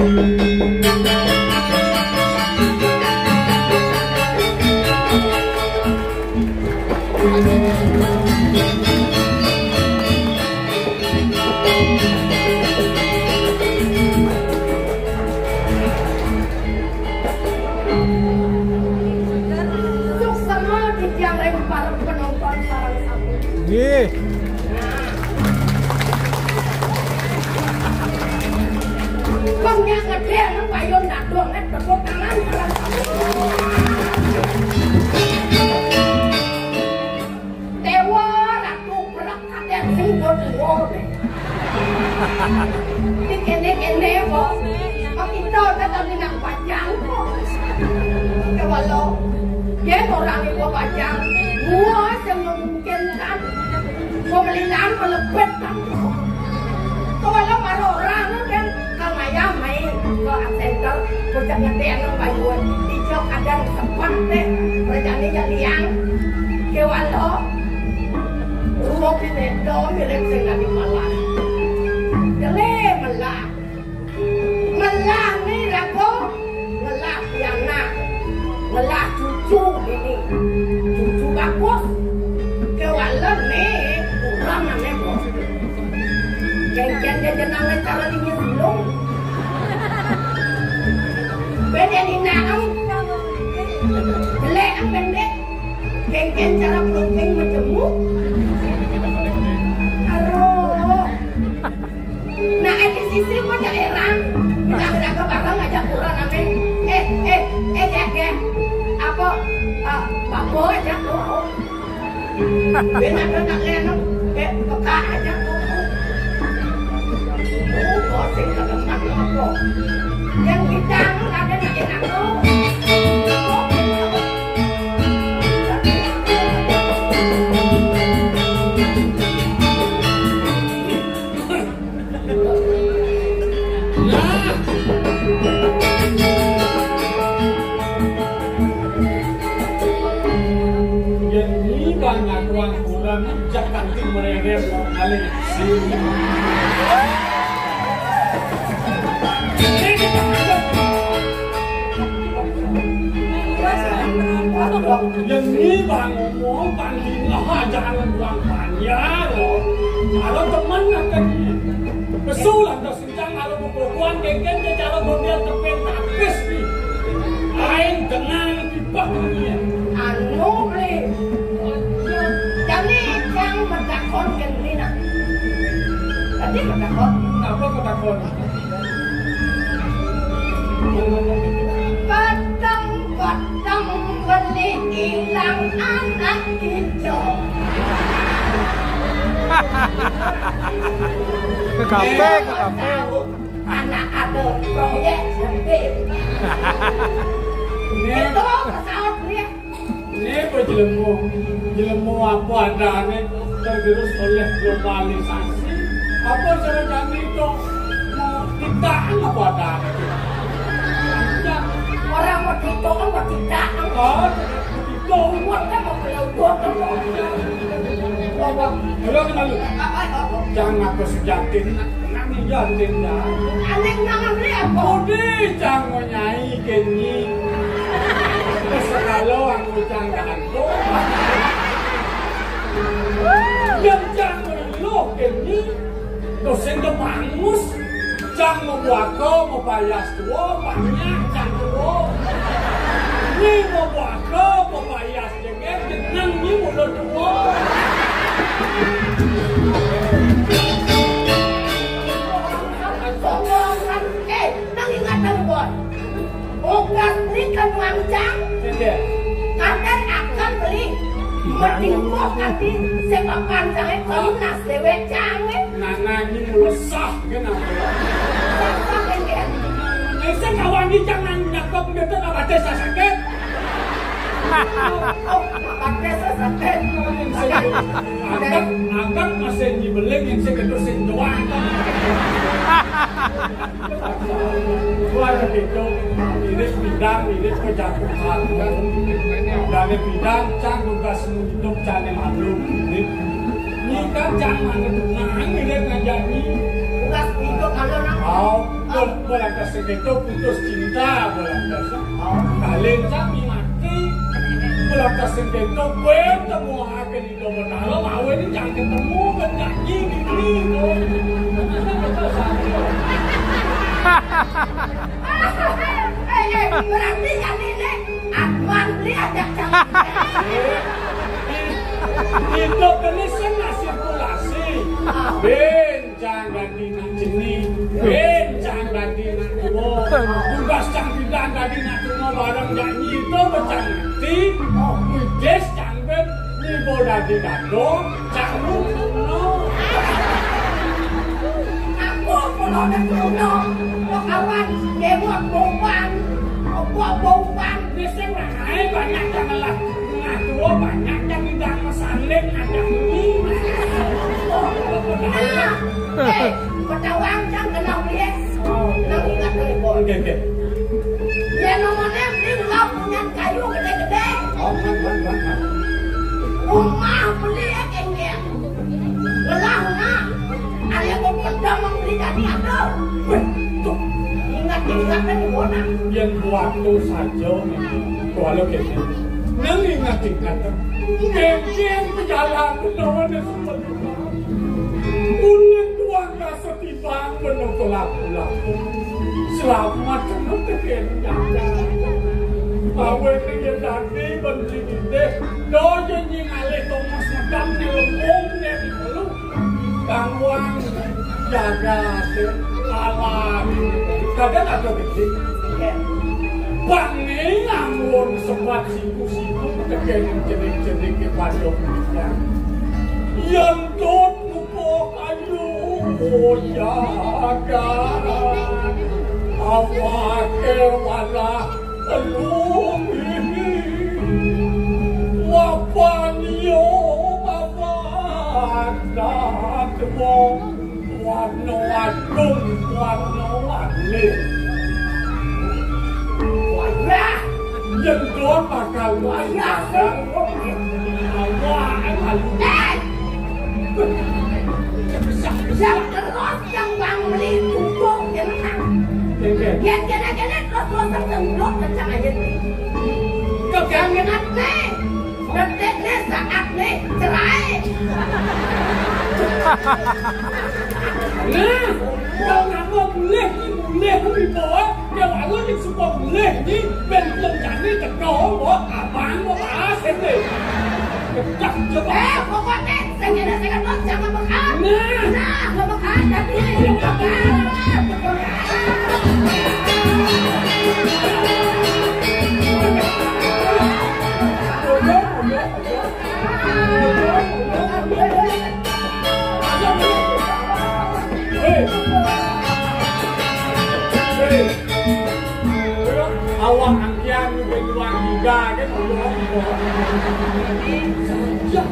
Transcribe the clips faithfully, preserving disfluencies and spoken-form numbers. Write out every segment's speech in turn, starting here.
Suksma titiang ring para penonton sareng sami. Nggih. Bang, yang gedhe nang payun dadong, eh, tepuk tangan sareng sami. Dewa Ratu Berak Kadek sing bodho. Iki kene-kene kok. Kok kita tetep nang bajang kok. Kewalo. Yen ora iku bajang, gua sing memungkinkan. Pemelinan melebet kan. Kewalo karo orang kan. Kang Ayah mai ke center, bocah ngedek nang bayuan. Ijo kadang sempat teh, kerjane ya liang. Kewalo, ruwo pineda mirip sing lagi malah. Dele melah. Melah ni rago, melah pianak. Melah cucu ini. Cucu bagus. Kewalo ni, kurang ane bos. Kengken dia jenenge cara dingin belum. Beda ni naung. Jelek ang pendek. Kengken cara pelukeng menjemuk. Aduh. Nah, eh, di sisi gua ya erang. Kita ke barang aja kurang ane. Eh, eh, eh, ya, ya. Apa, ah, apa aja tuh. Dia nak nak leno, eh, peka aja kok. Oh, bosen kagak makan apa. Yang kita anu ada nak enak tuh. Nah. Yen ni banyak wong kurang jak kanthi mererep kali sini. Yen ni bang ngomong, bang dina jangan buang panjang loh. Kalau teman akan besul lah. Sing jang karo bubuhan kengken ke cara model tepeng tapis ni. Aing dengan kibak ni. Anu, Bli. Jani jang medakon kene nak. Tadi medakon. Apa kau takon? Patang-patang beli ilang anak kita. Ke kafe, ke kafe. Anak ada proyek gede. Ini itu pesawat dia. Ini apa jelemu? Jelemu apa adanya tergerus oleh globalisasi? Apa cara kami itu? Kita apa adanya? Orang mau kita, mau kita. Oh, kita. Mau kan mau kalau buat kan mau. Halo, kenal lu? Jangan aku sejatin. Nang iya, Din, ya. Anek nang amri apa? Budi, cang nyai kene. Wis kalo aku cang kantuk. Yen cang lho kene. Terus sing kemangus. Cang mau buako, mau payas tua, banyak cang tua. Ini mau buako, mau payas. Jeneng ni mulut dua. Sombongan. Eh, nang ingatan, Boy. Ogas ni kan wangcang. Iya. Katen akan beli. Mending kok ati sepak panjangnya kau nas dewe cange. Nana ini melesah, kenapa? Sapa kan dia? Ese kawan di jangan nyakop betul apa desa sakit. Oh, apa desa sakit? Anggap, anggap masih nyebelin yang saya ketusin doang. Wah, itu mirip bidang, mirip kejatuhan. Dari bidang, cang tugas hidup, cari maklum. Ikan jangan nang irit ngajanyi. Tugas hidup ada nang. Oh, bel-, belantas sing kéto putus cinta, belantas. Oh. Kalih sami mati, belantas sing kéto kowe temuake Ida Betara, mawe ini jangan ketemu, kan janji gini, to. Eh, eh, berarti kan ini Adwan beli ajak jangan. Hidup ini sing sirkulasi. Ah. Bencang dadi nak jeni, bencang dadi nak tuwa. Tugas cang pidan dadi nak tuwa bareng nyanyi to becang ati. Oh, wis cang ben nibo dadi dadong, cang luno. Aku pun ada luno. Kok awan, kemot bau pan. Kok bau pan. Wis sing ae banyak cang lah. Nah, tuwa banyak yang tidak mesalin, ada ini. Nah, eh, Bedawang cang kenal piye? Oh, nang ingat telepon. Oke, oke. Ya nomornya beli lo punya kayu gede-gede. Oh, man, man, man, man. Rumah beli ya kengge. Lelah rumah. Ada yang mau kerja mau beli dari ada. Weh, tuh. Ingat-ingat kan di kota. Yang waktu saja nih. Walau gitu. Nang ingat-ingat. Kengge pejalan lawan semua. Ulit tuang rasa tibang menunggu laku-laku. Selamat kena teken jaga. Bawe ni ya dadi bentri gede. Do janji ngalih Thomas Medam nyelempung dia di dulu. Gangguan jaga alam. Kadang ada gede. Bang ni nganggur sebat siku-siku teken cenik-cenik ke padu. Yang dot Ayo, jagat, awake walah telung ini. Wapan yo, wapan datwa, warna agung, warna alit. Wayah, yen dua bakal wayah, awake malu. Yang terus yang Bang Beli duduk jenengan. Oke. Yang kene-kene terus-terusan sembrot kencang aja nih. Kegangenat nih. Detik nih, saat nih, cerai. Nah, kalau ngapa boleh, boleh, boleh. Ya, walau yang suka boleh ni, ben belum jadi teko, kok abang, kok bahas ini. Pecah, coba. Eh, pokoknya, saya kira saya kan jangan makan. Nah. Nah, nggak makan, tapi ini yang makan. Hei. Hei. Awak angkian nu ben luar tiga kan Allah. Ya.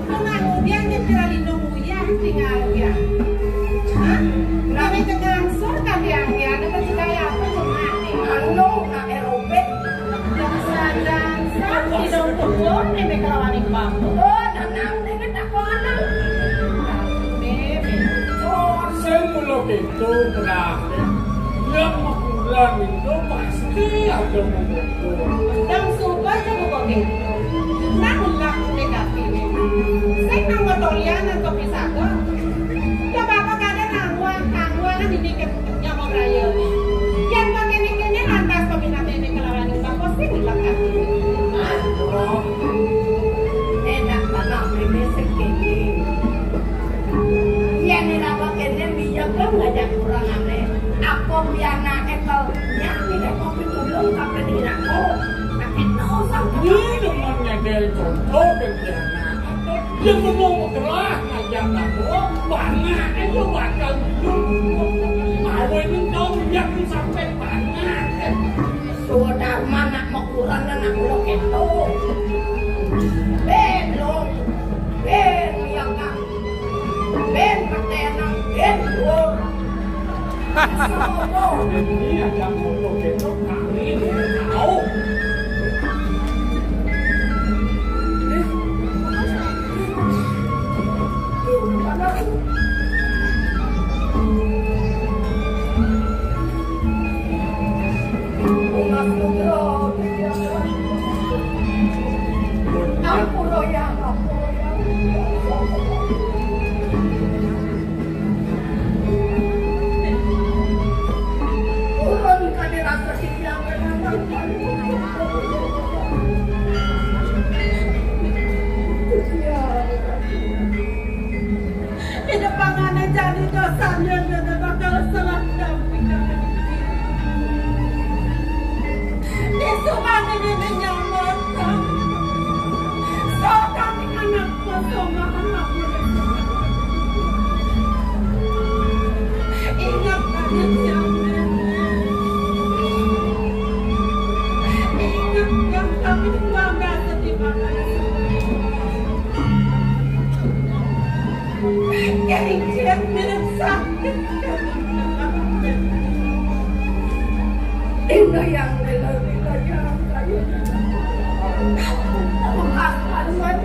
Kemang udian nyetir lindung uyah tinggal ya. Hah? Kami tegang sur kami angkian apa juga ya apa cuma nih. Anu nak aerobik. Yang sadang sah di daun kebun nih mereka lawan imbang. Oh, tenang deh kita kono. Bebe. Oh, saya mula gitu, berah. Yang ukuran itu pasti ada mengukur. Ndang suba aja buka pintu. Nang ulah negatif. Sing nang matolian nang kopi sago. Ya bapak kada nangwang, nangwang nang ini ke nyamuk raya. Yang pakai ini kene lantas kopi nate ini kelawan ini bapak sing ulah kaki. Enak banget ini segini. Yen ora kok kene minyak kan ngajak kurang aneh. Apa pianake to? Nyak pindah kopi tulung sampe dirako. Tapi no sang. Ini dengan ngedel contoh dan pianak. Yang menunggu telah ngajak aku, panak itu bakal minum. Mau ini tau minyak sampai panak. Sudarman nak makuran nak mulo keto. Ben lo, ben yang kang. Ben petenang, ben dhuwur. Ini ada foto gendong kami ini tahu. Urun kade rasa sing yang benar. Di depan anak jadi dosa, dia bakal salah dampingan. Di sumpah ini menyelamatkan. Sokan anak kosong, anak. Ingat tadi siang nenek. Ingat yang kami bangga setiap hari. Keringat mirip sakit. Indah yang rela-rela yang kayu. Bukan manusia.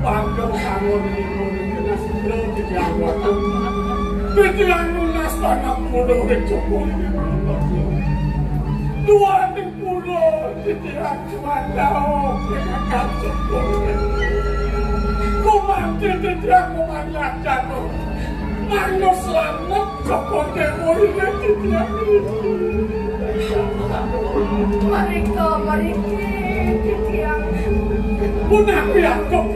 Bangga bangun di gunung kena sebelah di Jawa. Pikiran lunas tanah puluh cukup. Dua Kulo titiang kuwat dawa kengkang cukup. Kumanti titiang kumanlah jatuh. Manus slamet Joko Dewa ini titiang. Mereka meriki titiang. Punah piatuk.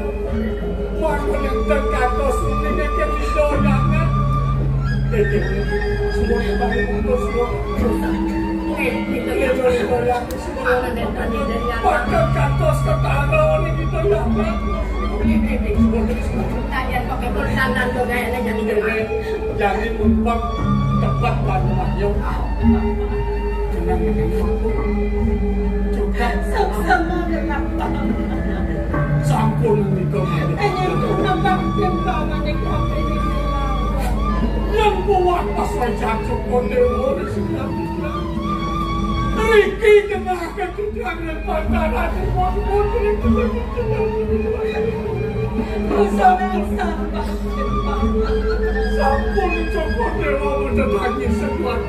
Mangko nenten kados niki kita yangan. Niki, suwun kembali untuk suwun. Nggih, kita yangan. Pakar kados ketara niki kita yangan. Nggih, nggih, nggih. Kalian pakai pertandaan tuh kayaknya jadi Nggih, nggih. Jadi mumpung tepat Pak Wahyu. Jenengan niki. Juga sama-sama dengan Pak. Sampun menika. Ingin menambah kembangan yang kami ini. Yang kuat pas wajah Joko Dewa di sebelah. Riki kena ketujuan dan pantaran putri. Sampun Joko Dewa mboten lagi sekuat.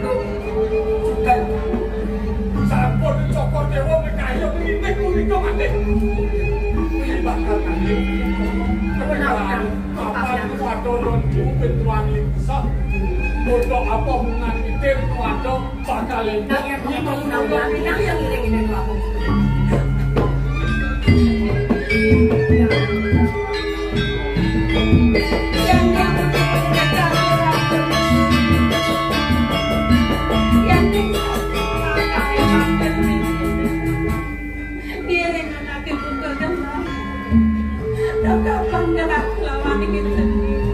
Sampun Joko Dewa mekayo nitih punika malih. Ini bakal malih. Kebenaran. Papan kuwadono diupit wangi bisa. Untuk apa menang itir kuwado bakal. Kalian ini mau menambah pinang yang ngiring-ngiring aku. Ngiring anake buka kenal. Dok kapan ngerak lawan iki sendiri.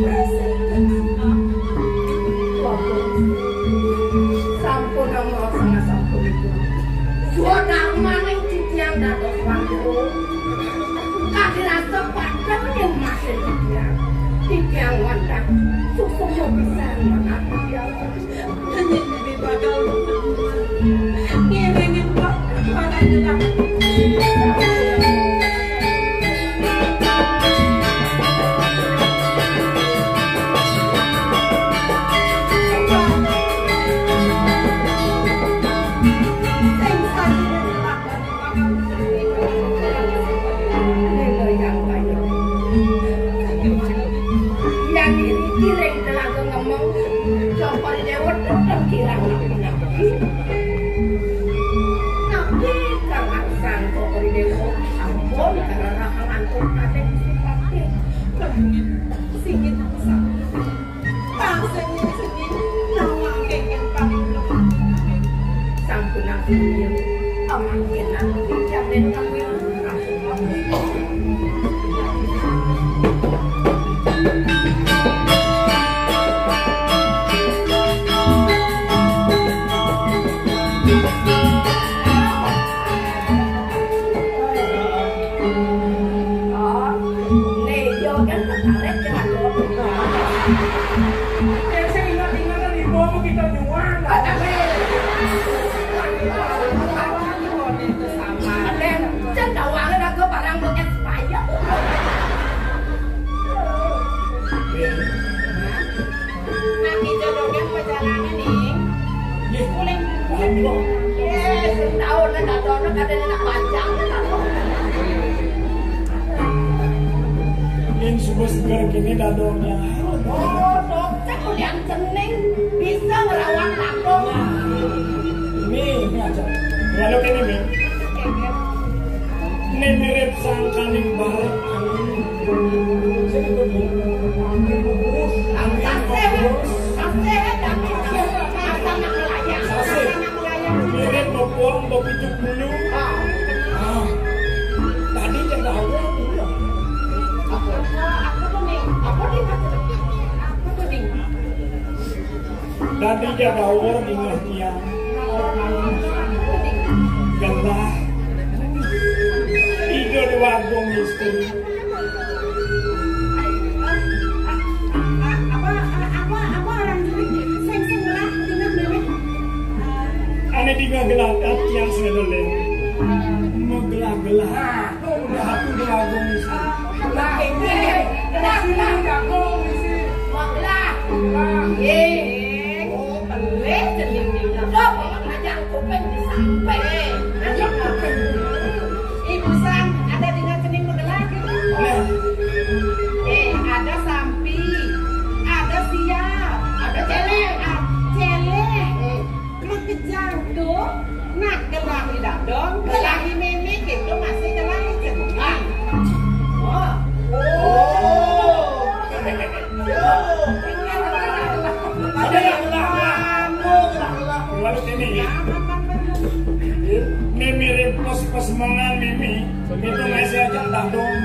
Prasing kenal. Sampun nama sangat sampun itu. Dua darmaning titiang dados wantu. Kadi rasa padang yang masih titiang. Titiang wantah. Suksma pisan manah titiang. Ngiringin Pak, para jelang. Sing satu jelang. Yang diri kiring telaga ngemeng, Joko Dewa tetep kirang napi-napi. Tapi kang arsan Joko Dewa ampun karena halantung kate Gusti Patih. Singit, singit. Tansah sugih nawang kengken paling lemah. Sampun aku yen pamangkin aku jamin kami. Nek yo kan tertarik dengan lo. Yang saya ingat-ingat kan di bawah kita nyuan. Dan cen dawange lagu barang lo expired. Nah, kita dogen pacarane nih. Nggih. Kuning. Aduh. Taun dadona kadén anak bajang. Yén suba seger kéné dadona. Oh, dokter kulian cening bisa ngrawat dadong. Nah, ini, ini aja. Lalu kéné, Mi. Ini mirip sangkaning barep anu. Sing itu, Mi. Angin bagus. Angin bagus. Sasih, sasih, sasih. Mirip mau pulang, mau pijuk dulu. Ah. Ah. Tadi yang awal tuh ya. Apa? Apa tuh, Ning? Apa, Ning? Apa tuh, Ning? Dadi jagawor dingeh tiang. Gelah. Ida di warung istri. Apa, apa, apa orang sing, sing gelah dingeh mémé? Ané dingeh gelah tiang sedeleng. Magelah-gelah. Udah aku di warung istri. Lah, ini. Gelah, gelah. Gelah. Gelah. Yé. Oh, pelih cening dingeh. Coba ngajak kuping disamping. Ngajak kuping. Ibu San, ada dingeh cening magelah gitu? Ada. Eh, ada sampi, ada siap, ada célék. Ah, célék. Makejang tuh, nak gelah i dadong, gelah i mémé, kéto masih gelah i cening. Oh. Oh. Lalu ini, ini mirip pos-pos mengan ini. Itu masih aja dadong.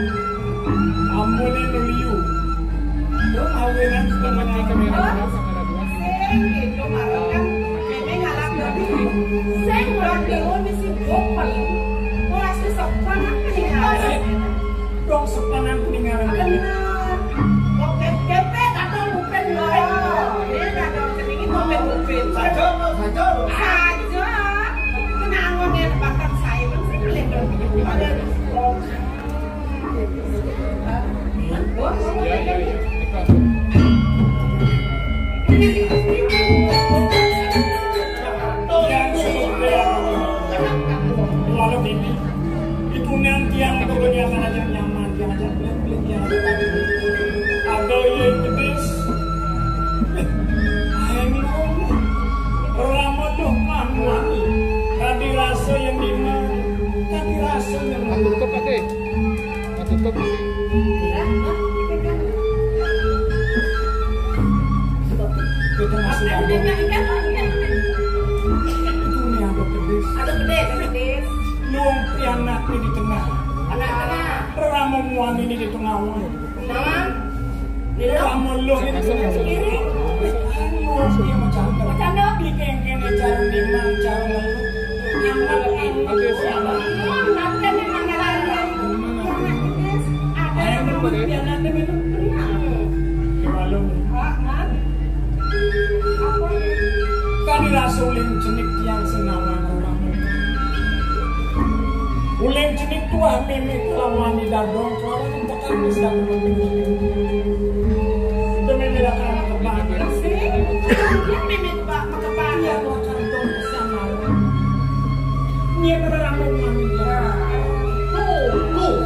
Ampun itu liu. Itu kawinan sebenarnya. Sing gitu, malah kan mémé ngalah dulu. Sing udah dulu misi gopel. Mulai sesepan apa nih? Dong sepenan kedengaran. Bener. Kok gépé atau mungkin lo? Dia kata sedikit mungkin mungkin. Saja, saja. Saja. Kenapa dia dapatkan saya? Kan saya boleh dong. Ada. Ya, ya, ya. Ikhlas. Walau ini, itu nanti yang pokoknya akan aja nyaman, yang aja klik, yang aja klik. Ada yang pedis. Aing lu. Rama tuh manuan. Tadi rasa yang dima. Tadi rasa yang dima. Tutup, Ade. Tutup. Itu masih ada. Itu nih ada pedis. Ada pedis, ada pedis. Lu pianak di tengah. Tengah, tengah. Rama muan ini di tengah. Nah. Rama lu ini sendiri. Lu dia macam. Macam di kengkeng cara di mancar. Kadi rasa uling cenik tiang sing nawang orang. Uling cenik tuah mimik kelawan di dadong, kelawan di tekan di sedang mimik. Itu mimik akan kebang. Sih, dia mimik bak makebang. Iya, tuah kantong bersama. Nya berambung manusia. Tuh, tuh.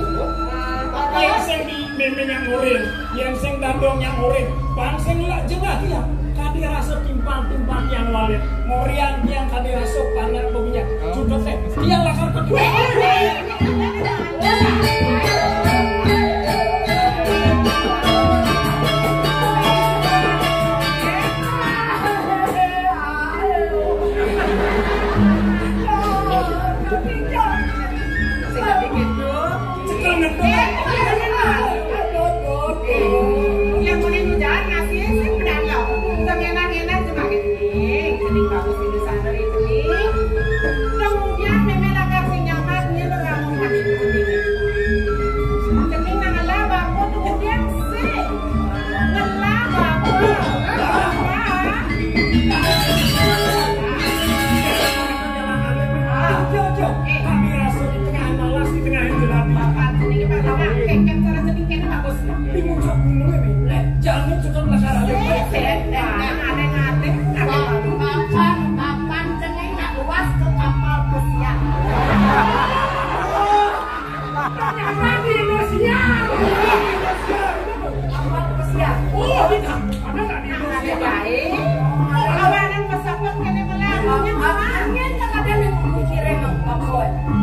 Yén sing di mémé nyang urip, yén sing dadong nyang urip, pang sing lak jengah tiang. Kadi rasa timpal-timpal tiang walit. Ngorian tiang kadi rasa panak bebinyak. Cudut téh. Tiang lakar kedua. Yang mau hujan ngasih sih pedang lo. Sengenang-ngenang cuma gini. Cening bagus itu sana itu nih. Kemudian mémé lakar sing nyaman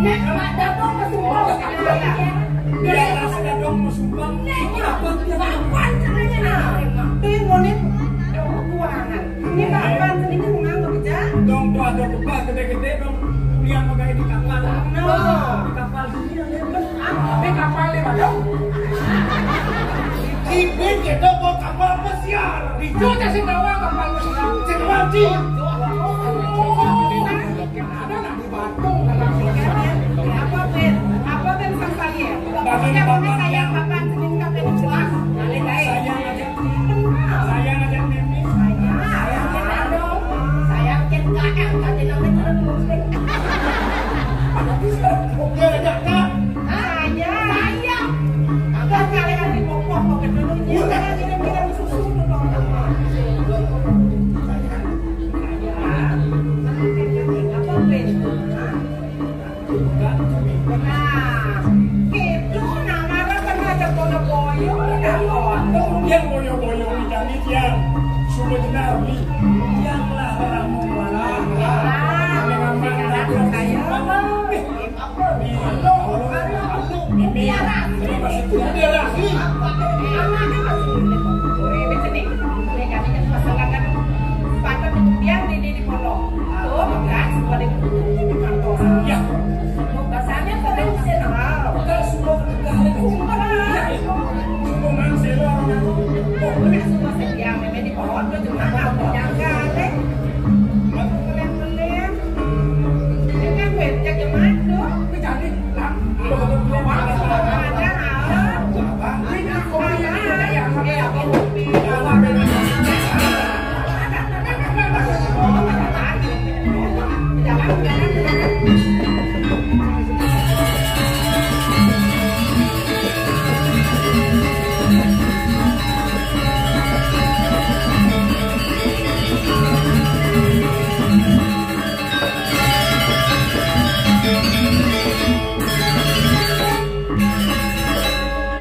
Nek Mak Dadong mah sumbang. Biar rasa Dadong mah sumbang. Nek, kapan dia? Kapan ceritanya? Nah, ini monin. Dong, kuangan. Ini kapan ceritanya mau nganggur aja? Dong, tuh ada beban gede-gede dong. Kuliah mah kayak di kapal. No. Di kapal dunia, ya. Di kapal lima dong. Ibit kita bawa kapal pesiar. Itu teh si bawa kapal pesiar. Cek mancing.